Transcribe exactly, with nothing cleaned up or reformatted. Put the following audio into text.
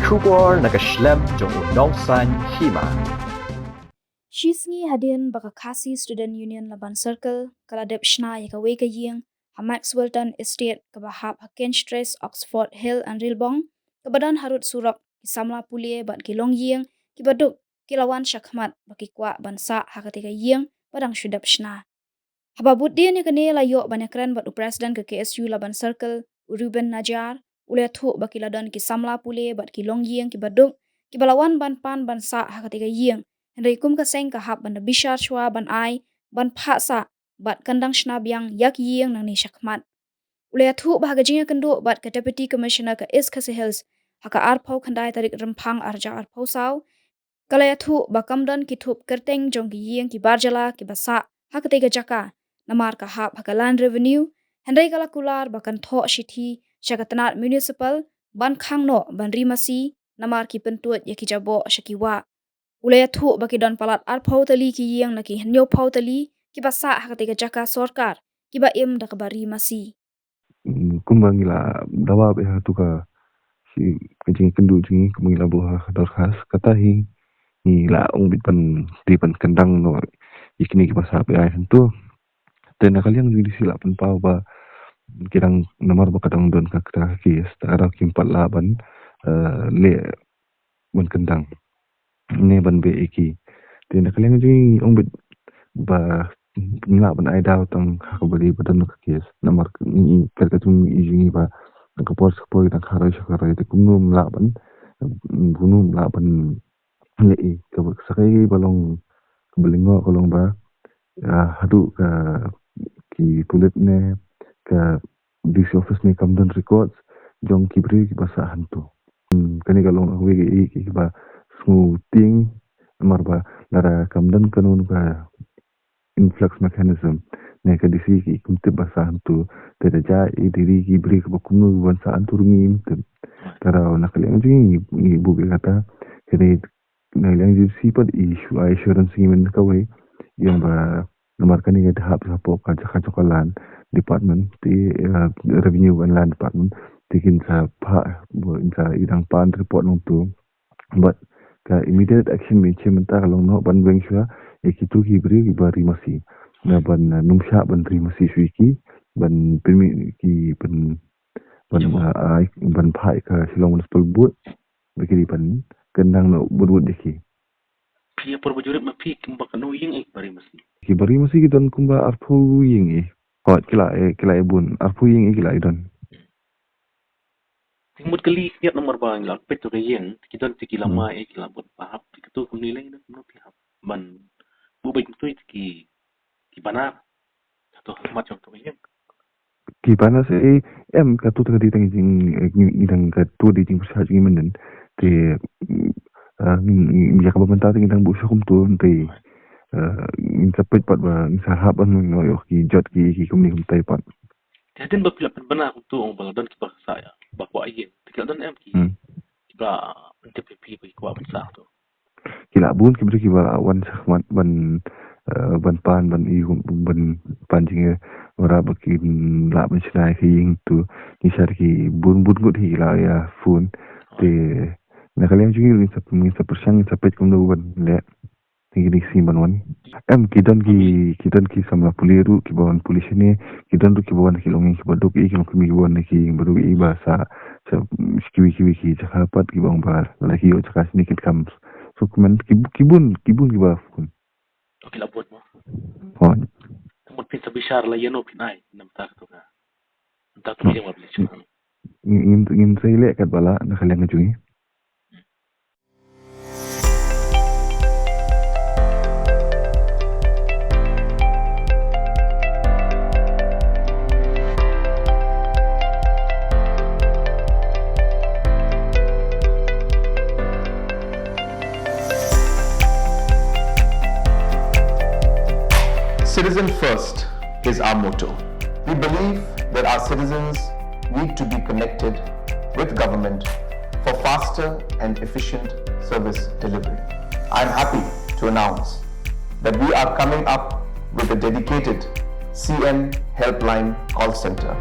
Khubor na ka shlem jong u nongsan hima. Shi sngi hadien ba ka Khasi Student Union Laban Circle ka la dep shna ïa kawei ka ïing ha Maxwellton Estate kaba hap ha Kenstress, Oxford Hill and Rilbong, kaba don harud surok, ki samla pule bad ki longïing kiba duk ki la wan shakhmat ba ki kwah ban sah ha katei ka ïing ba dang shu dep shna. Haba bud dien ïa kane la ïoh ban ïakren bad u President ka K S U Laban Circle, u Reuben Najiar, u la ïathuh ba ki la don ki samla pule bad ki longïing kiba duk kiba la wan ban pan ban sah ha katei ka ïing. Hynrei kum ka seng ka hap ban da bishar shuwa ban ai ban phah sah bad kan dang shna biang ïa ki ïing nangne shakhmat. U la ïathuh ba ha ka jingïakynduh bad ka Deputy Commissioner ka East Khasi Hills ha ka arphew khyndai tarik Rymphang arhajar arphew saw, ka la ïathuh ba kam don ki thup kyrteng jong ki ïing ki bar jylla kiba sah ha katei ka jaka, namar ka hap ha ka Land Revenue, hynrei ka la kular ba kan thoh shithi sha ka tnad municipal ban khang noh ban ri masi, namar ki pyntuid ïa ki jaboh sha ki wah. U la ïathuh ba ki don palat arphew tylli ki ïing na ki hynñiewphew tylli kiba sah ha katei ka jaka sorkar kiba im da kaba ri masi. Mm, kumba ngi la dawa bha ha tu ka, shi, ka jingkynduh jong ngi, kumba ngi la buh ha ka dorkhas, kata hi ngi la ong bit ban dei ban kyndang noh ïa kine kiba sah bha ha tu. Te na ka liang jong ngi shi la pynpaw ba ki dang, namar ba ka dang don ka, ka case, ta ka dang kim pat lah ban, eh, leh ban kyndang ne ban beh ïa ki. Te na ka liang jong ngi ong bit ba ngim lah ban ai daw tang ha kaba dei ba don ka case, namar ngi, ka, ka jong ngi jong ngi ba ka por sha ka por, dang kharoi sha kharoi, te kumno ngim lah ban, kumno ngim lah ban leh ïa kaba, sa kaei ba long kaba lyngngoh ka long ba, ah, haduh ka, ki pulit ne ka D C office ne kam don records jong ki briew kiba sah hangto. Hmm, kane ka long kawei ka, ka, kaba sngewtieng, namar ba lada kam don kano ka influx mechanism ne ka D C ki kum tip ba sah hangto, te da jia ïa ki briew kiba kumno ban sah hangto ruh ngim tip. Te na ka liang jong ngi, ngi buh ïa kata, kane na ka liang jong D C pat i shu ai assurance ngi myn kawei, ïa ba namar kane ka dei hap hapoh ka jaka jong ka Land Department, te, eh, Revenue and Land Department, te kin sa phah, kin sa, i dang pan report nangto. But ka immediate action ba ngi shem mynta ka long noh ban weng shuwa ïa kito ki briew kiba ri masi, na ban, eh, nym shah ban ri masi shuh ïa ki, ban pynmih ki ban, ban, eh, ai, ban phah ïa ka Shillong Municipal Board ba ki dei ban kyndang noh bud bud ïa ki. Phi ïa por ba ju rit ma phi, kumba katno ïing eh kiba ri masi? Kiba ri masi ki don kumba arphew ïing eh. Hooid, ki la, eh, ki la ïa bun, arphew ïing eh ki la ïa don. Te mut kali khyndiat, namar ba ngi la peit to ka ïing, ki don te ki lama eh ki la bud ba hap, te kato kumne lei, kumno phi hap ban buh beit kumto te ki, ki bana. Kato ha khmat jong kato ka ïing. Ki bana sa, eh, em, kato ka dei tang jing, eh, ngi, ngi dang, kato dei jingpyrshah jong ngi mynnin. Te, mm, ah, ngi, ngi, ïa kaba mynta te ngi dang buh sha kumto, te, eh, ngin sa peit pat ba ngin sa hap ban ïoh ki jot ki, ki kumne kumtai pat. Te hadien ba phi la pynbna kumto, ong ba la don kiba sah ïa, ba kwah ïa, te ki la don em ki, hmm, kiba pyntip ïa phi ba ki kwah ban sah to? Ki la bun ki briew kiba la wan shakhmat ban, eh, ban pan, ban ïoh, ban pan jingeh, wanrah ba kin lah ban shna ïa ka ïing to. Ngi shah ki bun bun ngut hi ki la ïa phone. Te na ka liang jong ngi ngin sa, ngin sa pyrshang, ngin sa peit kumno ban leh. Te kine ki sngi ban wan. Em, ki don ki, ki don ki samla pule ruh kiba wan pule shane, ki don ruh kiba wan na ki longïing kiba duk eh, ki longkmie kiba wan na ki ïing ba duk eh ba sah, sha kiwei kiwei ki jaka pat, kiba ong ba lada ki ïoh jaka shane kin kham. So, kumne ki, ki bun, ki bun kiba phone. Oh, ki la bun mo. Hooid. Te mut phin sa bishar la ïano phin ai, namar kato ka, namar ka ïing ba phi la shna. Ngin, ngin, ngin sa ïaleh katba lah na ka liang jong ngi. Citizen first is our motto. We believe that our citizens need to be connected with government for faster and efficient service delivery. I'm happy to announce that we are coming up with a dedicated C M Helpline call center.